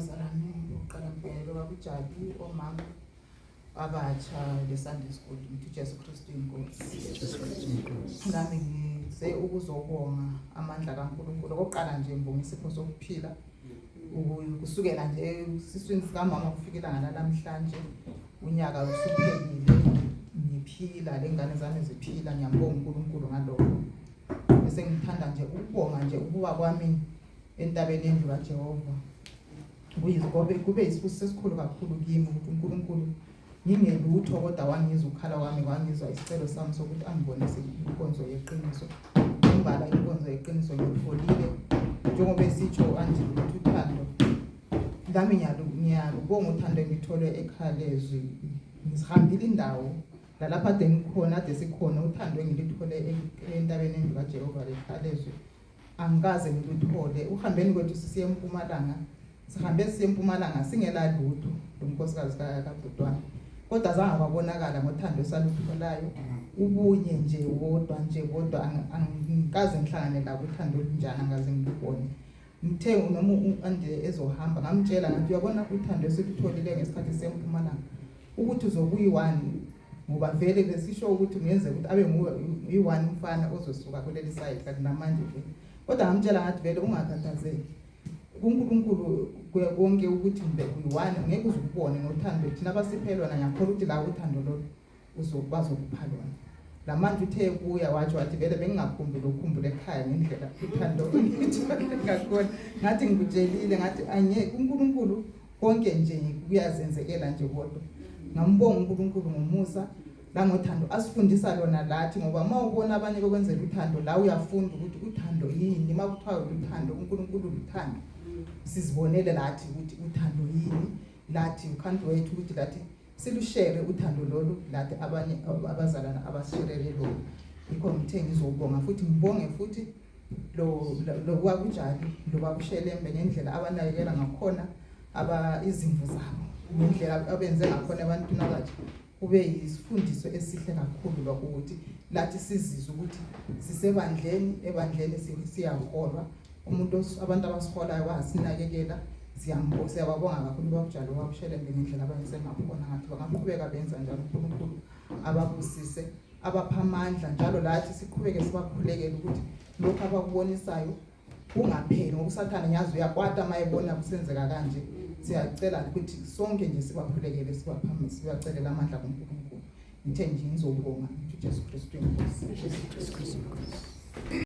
Bazalwane, uqala ngibingelele babujabu omama abatsha le-Sunday school. Ngithi uJesu Kristu inkosi. Jesu Kristu inkosi. Nami ngize ukuzobonga amandla kaNkulunkulu. Okokuqala nje ngibonga isipho sokuphila. Kusukela nje esiswini sikamama kufika ilanga lanamhlanje, unyaka usuphelile ngiphila, lengane zami ziphila, ngiyambonga uNkulunkulu ngalokho. Bese ngithanda nje ukubonga nje ukuba kwami entabeni yendlu kaJehova. Kuyizikobe kube isibusiso esikhulu kakhulu kimi ukuthi uNkulunkulu ngingelutho kodwa wangizwa ukukhala kwami, wangizwa isicelo sami sokuthi angibonise inkonzo yeqiniso. Imbala inkonzo yeqiniso ngiyitholile, njengoba esitsho kanje ukuthi uthando lami ngiyalubonga uthando engithole ekhaya lezwi. Ngizihambile indawo lalapha ade ngikhona, ade sikhona, uthando engilithole entabeni endlu kaJehova lekhaya lezwi angikaze ngiluthole. Uhambeni kwethu sisiye eMpumalanga, sihambe siye eMpumalanga singela lutho lonkosikazi kabhuti wami, kodwa zange kwabonakala ngothando esalutholayo, ubunye nje wodwa nje kodwa angikaze ngihlangane labo uthando olunjani, angikaze ngilubone. Ngithe noma u-Andile ezohamba ngamtshela ngathi uyabona uthando esilutholile ngesikhathi sempumalanga ukuthi uzokuyi-one, ngoba vele besisho ukuthi kungenzeka ukuthi abe nguwe uyi-one umfana ozosuka kuleli side kanti namanje vele. Kodwa ngamtshela ngathi vele ungakhathazeki, kuNkulunkulu konke ukuthi mbe uyi-one ngeke uze ukubone nothando thina abasiphe lona. Ngiyakholwa ukuthi la uthando lolu bazokupha lona. Lamanje uthe kuya watsho wathi vele bengingakhumbuli ukukhumbula ekhaya ngendlela uthando ngithole ngakhona. Ngathi ngikutshelile ngathi angeke uNkulunkulu konke nje kuyazenzekela nje kodwa. Ngambonga uNkulunkulu ngomusa langothando asifundisa lona lathi, ngoba uma ubona abanye bekwenzela uthando la uyafunda ukuthi uthando yini. Uma kuthiwa uthando, uNkulunkulu luthando, sizibonele lathi ukuthi uthando yini. Lathi you can't wait ukuthi lathi silushere uthando lolu lathi abanye abazalwana abasisherele lona. Yikho ngithe ngizobonga futhi ngibonge futhi lo lokwakujali lobakushelembe ngendlela abanakekela ngakhona aba izimvu zabo, ngendlela abenze ngakhona ebantwini abatsha. Kube yisifundiso esihle kakhulu lokho ukuthi lathi sizizwe ukuthi sisebandleni, ebandleni siyaholwa umuntu, abantu abasiholayo bayasinakekela. Siyababonga kakhulu babujalo babushelembe ngendlela abayenze ngakhona. Ngathi bangaqhubeka benza njalo, uNkulunkulu ababusise, abapha amandla, njalo lathi siqhubeke sibakhulekele ukuthi lokhu abakubonisayo kungapheli, ngoba uSathane ngiyazi uyakwata uma ebona kusenzeka kanje. Siyacela ukuthi sonke nje sibakhulekele, sibacelela amandla kuNkulunkulu. Ngithe nje ngizobonga, ngithi uJesu Kristu inkosi. Jesu Kristu inkosi.